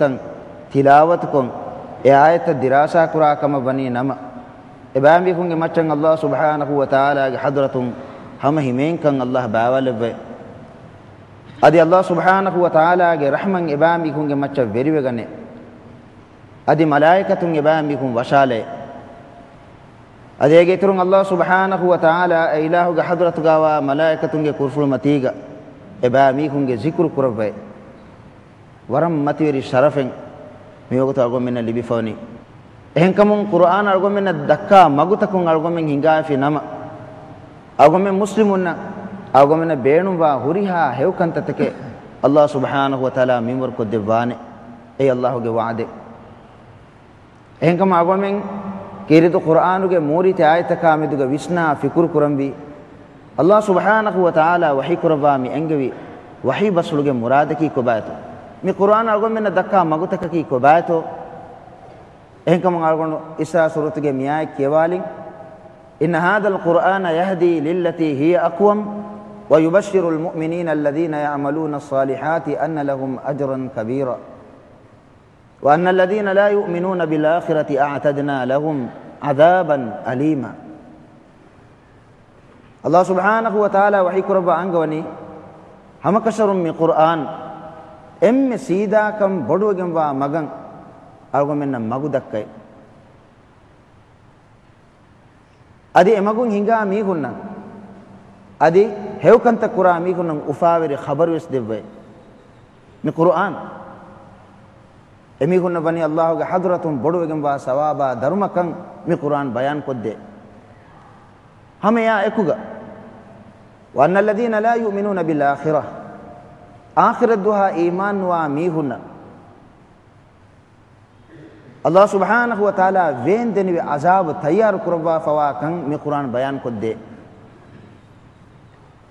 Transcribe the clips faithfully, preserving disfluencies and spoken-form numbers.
ތަން ތިލާވަތުކޮށް، އެ އާޔަތްތައް ދިރާސާކުރާ ކަމަށް ވަނީ ނަމަ، އެބައިމީހުންގެ މައްޗަށް އައްލާހު ސުބްޙާނަހޫ ވަތަޢާލާގެ ޙަޟްރަތުން ހަމަ ހިމޭންކަން އައްލާހު ބާވާލެއްވައި. އަދި އައްލާހު ސުބްޙާނަހޫ ވަތަޢާލާގެ ރަޙްމަތް އެބައިމީހުންގެ މައްޗަށް ވެރިވެގަނެ. އަދި މަލާއިކަތުން އެބައިމީހުން ވަށާލައެ. އަދި އޭގެ އިތުރުން އައްލާހު ސުބްޙާނަހޫ ވަތަޢާލާ އެ އިލާހުގެ ޙަޟްރަތުގައިވާ މަލާއިކަތުންގެ ކުރުފުޅު މަތީގަ އެބައިމީހުންގެ ޒިކުރު ކުރައްވައެ. ވަރަށް މަތިވެރި ޝަރަފެއް މިވަގުތު އަޅުގަނޑުމެންނަށް ލިބިފަވަނީ. އެހެންކަމުން ޤުރުއާން އަޅުގަނޑުމެންނަށް ދައްކާ މަގުތަކުން އަޅުގަނޑުމެން ހިނގާފި ނަމަ، އަޅުގަނޑުމެން މުސްލިމުންނަށް، އަޅުގަނޑުމެންނަށް ބޭނުންވާ ހުރިހާ ހެޔޮ ކަންތައްތަކެއް އައްލާހު ސުބްޙާނަހޫ ވަތަޢާލާ މިންވަރު ކޮށްދެއްވާނެ. އެއީ އައްލާހުގެ ވަޢުދެއް. އެހެންކަމުން އަޅުގަނޑުމެން ކީރިތި ޤުރުއާނުގެ މޫރިތި އާޔަތްތަކާ މެދުގަ ވިސްނާ ފިކުރު ކުރަންވީ، އައްލާހު ސުބްޙާނަހޫ ވަތަޢާލާ ވަޙީ ކުރައްވާ މި އެންގެވި ވަޙީ ބަސްފުޅުގެ މުރާދަކީ ކޮބާތޯ؟ މި ޤުރުއާން އަޅުގަނޑުމެންނަށް ދައްކާ މަގުތަކަކީ ކޮބާތޯ؟ އެހެންކަމުން އަޅުގަނޑު އިސްރާ ސޫރަތުގެ މިއާޔަތް ކިޔަވާލިން، إن هذا القرآن يهدي للتي هي أقوم ويبشر المؤمنين الذين يعملون الصالحات أن لهم أجرا كبيرا وأن الذين لا يؤمنون بالآخرة أعتدنا لهم عذابا أليما. އައްލާހު ސުބްޙާނަހޫ ވަތަޢާލާ ވަޙީ ކުރައްވާ އަންގަވަނީ، ހަމަކަށަވަރުން މި ޤުރުއާން އެންމެ ސީދާކަން ބޮޑުވެގެންވާ މަގަށް އަޅުގަނޑުމެންނަށް މަގު ދައްކައެ. އަދި އެމަގުން ހިނގާ މީހުންނަށް އަދި ހެޔޮކަންތައް ކުރާ މީހުންނަށް އުފާވެރި ޚަބަރުވެސް ދެއްވައެ. މި ޤުރުއާން އެމީހުންނަށް ވަނީ އައްލާހުގެ ޙަޟްރަތުން ބޮޑުވެގެންވާ ސަވާބާ ދަރުމަކަން މި ޤުރުއާން ބަޔާން ކޮށްދޭ. ހަމައެއާ އެކުގަ، وأن الذين لا يؤمنون بالآخرة، އާޚިރަތްދުވަހާ އީމާންނުވާ މީހުންނަށް އައްލާހު ސުބްޙާނަހޫ ވަތަޢާލާ ވޭންދެނިވި ޢަޒާބު ތައްޔާރު ކުރައްވާފަވާކަން މި ޤުރުއާން ބަޔާން ކޮށްދޭ.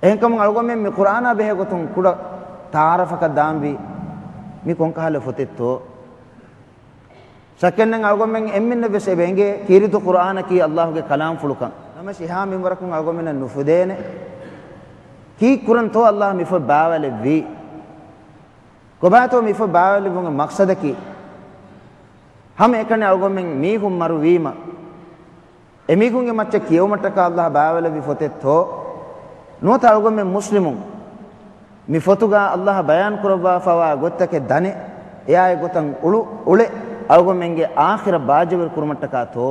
އެހެންކަމުން އަޅުގަނޑުމެން މި ޤުރުއާނާ ބެހޭގޮތުން ކުޑަ ތަޢާރަފަކަށް ދާންވީ، މި ކޮންކަހަލަ ފޮތެއްތޯ؟ ޝައްކެއްނެތް އަޅުގަނޑުމެން އެންމެންނަށްވެސް އެބަ އެނގޭ ކީރިތި ޤުރުއާނަކީ އައްލާހުގެ ކަލާމްފުޅުކަން. ނަމަވެސް އެހާ މިންވަރަކުން އަޅުގަނޑުމެންނަށް ނުފުދޭނެ. ކީއްކުރަންތޯ އައްލާހު މި ފޮތް ބާވާލެއްވީ؟ ކޮބާތޯ މި ފޮތް ބާވާލެއްވުމުގެ މަޤްޞަދަކީ؟ ހަމައެކަނި އަޅުގަނޑުމެން މީހުން މަރުވީމަ، އެމީހުންގެ މައްޗަށް ކިޔެވުމަށްޓަކާ އައްލާހު ބާވާލެއްވި ފޮތެއްތޯ؟ ނުވަތަ އަޅުގަނޑުމެން މުސްލިމުން މި ފޮތުގަ އައްލާހު ބަޔާން ކުރައްވާފަވާ ގޮތްތަކެއް ދަނެ، އެއާއެއް ގޮތަށް އުޅު، އުޅެ، އަޅުގަނޑުމެންގެ އާޚިރަތް ބާއްޖަވެރި ކުރުމަށްޓަކާތޯ؟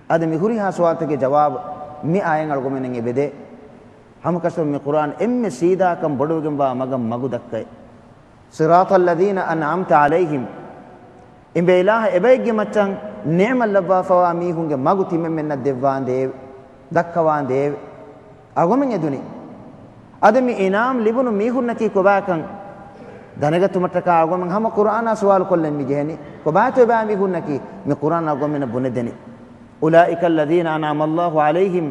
އަދި މި ހުރިހާ ސުވާލުތަކުގެ ޖަވާބު މި އާޔަތް އަޅުގަނޑުމެންނަށް އެބަދޭ. ހަމަކަށަވަރުން މި ޤުރުއާން އެންމެ ސީދާކަން ބޮޑުވެގެންވާ މަގަށް މަގު ދައްކައެ. صراط الذين أنعمت عليهم. އިނބޭ އިލާހަށް އެބައެއްގެ މައްޗަށް ނިޢުމަތް ލައްވާފަވާ މީހުންގެ މަގު ތިމަންމެންނަށް ދެއްވާނދޭވެ، ދައްކަވާނދޭވެ. އަޅުގަނޑުމެން އެދުނީ. އަދި މި އިނާމް ލިބުނު މީހުންނަކީ ކޮބާކަން ދަނެގަތުމަށްޓަކާ އަޅުގަނޑުމެން ހަމަ ޤުރުއާނާ ސުވާލު ކޮށްލަން މި ޖެހެނީ. ކޮބާތޯ އެބައިމީހުންނަކީ؟ މި ޤުރުއާން އަޅުގަނޑުމެންނަށް ބުނެދެނީ. أولئك الذين أنعم الله عليهم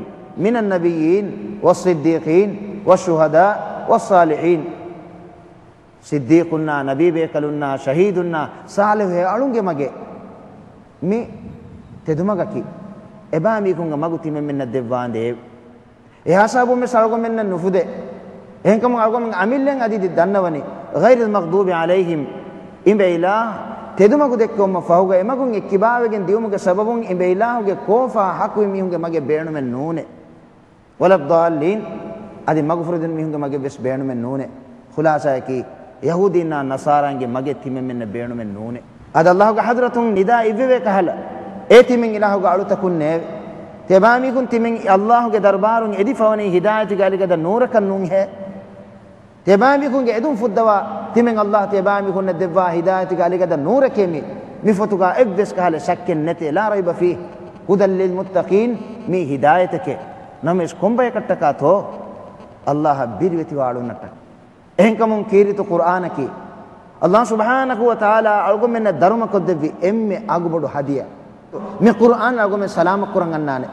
من النبيين والصديقين والشهداء والصالحين. ޞިއްދީޤުންނާ، ނަބީ ބޭކަލުންނާ، ޝަހީދުންނާ، ޞާލިޙު އަޅުންގެ މަގެއް. މި ތެދުމަގަކީ އެބައިމީހުންގެ މަގު ތިމަންމެންނަށް ދެއްވާނދޭވެ. އެހާ ސަބަބުން ވެސް އަޅުގަނޑުމެންނަށް ނުފުދޭ. އެހެންކަމުން އަޅުގަނޑުމެން އަމިއްލައިން އަދި ދަންނަވަނީ، غير المغضوب عليهم، އިނބޭ އިލާހު ތެދުމަގު ދެއްކެވުމަށް ފަހުގަ އެމަގުން އެއްކިބާވެގެން ދިޔުމުގެ ސަބަބުން އިނބޭ އިލާހުގެ ކޯފާ ހަކުވި މީހުންގެ މަގެއް ބޭނުމެއް ނޫނޭ. ولا الضالين، އަދި މަގުފުރެދުނު މީހުންގެ މަގެއް ވެސް ބޭނުމެއް ނޫނޭ. ޚުލާޞާއަކީ، ޔަހޫދީންނާ ނަޞާރާންގެ މަގެއް ތިމަންމެންނަށް ބޭނުމެއް ނޫނޭ. އަދި އައްލާހުގެ ޙަޟްރަތުން ނިދާ އިއްވެވޭ ކަހަލަ، އޭ ތިމަން އިލާހުގެ އަޅުތަކުންނޭވެ! ތިޔަބައިމީހުން ތިމަން އައްލާހުގެ ދަރުބާރުން އެދިފަވަނީ ހިދާޔަތުގެ އަލިގަދަ ނޫރަކަށް ނޫންހޭ. ތިޔަބައިމީހުންގެ އެދުން ފުއްދަވާ ތިމަން އައްލާހު ތިޔަބައިމީހުންނަށް ދެއްވާ ހިދާޔަތުގެ އަލިގަދަ ނޫރެކޭ މި، މި ފޮތުގަ އެއްވެސް ކަހަލަ ޝައްކެއް ނެތޭ. لا ريب فيه هدى للمتقين، މީ ހިދާޔަތެކޭ. ނަމަވެސް ކޮންބަޔަކަށްޓަކާތޯ؟ އައްލާހަށް ބިރުވެތިވާ އަޅުންނަށްޓަކާ. އެހެންކަމުން ކީރިތި ޤުރުއާނަކީ، އައްލާހު ސުބްޙާނަހޫ ވަތަޢާލާ އަޅުގަނޑުމެންނަށް ދަރުމަކޮށްދެއްވި އެންމެ އަގުބޮޑު ހަދިޔާ. މި ޤުރުއާން އަޅުގަނޑުމެން ސަލާމަތްކުރަން އަންނާނެ.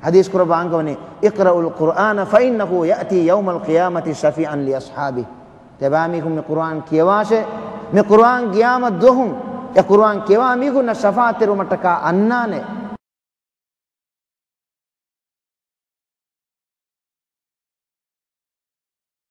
ޙަދީޘް ކުރައްވާ އަންގަވަނީ، اقرؤوا القرآن فإنه يأتي يوم القيامة شفيعا لأصحابه. ތިޔަބައިމީހުން މި ޤުރުއާން ކިޔަވާށޭ. މި ޤުރުއާން ޤިޔާމަތް ދުވަހު އެ ޤުރުއާން ކިޔަވާ މީހުންނަށް ޝަފާޢަތްތެރިވުމަށްޓަކާ އަންނާނެ.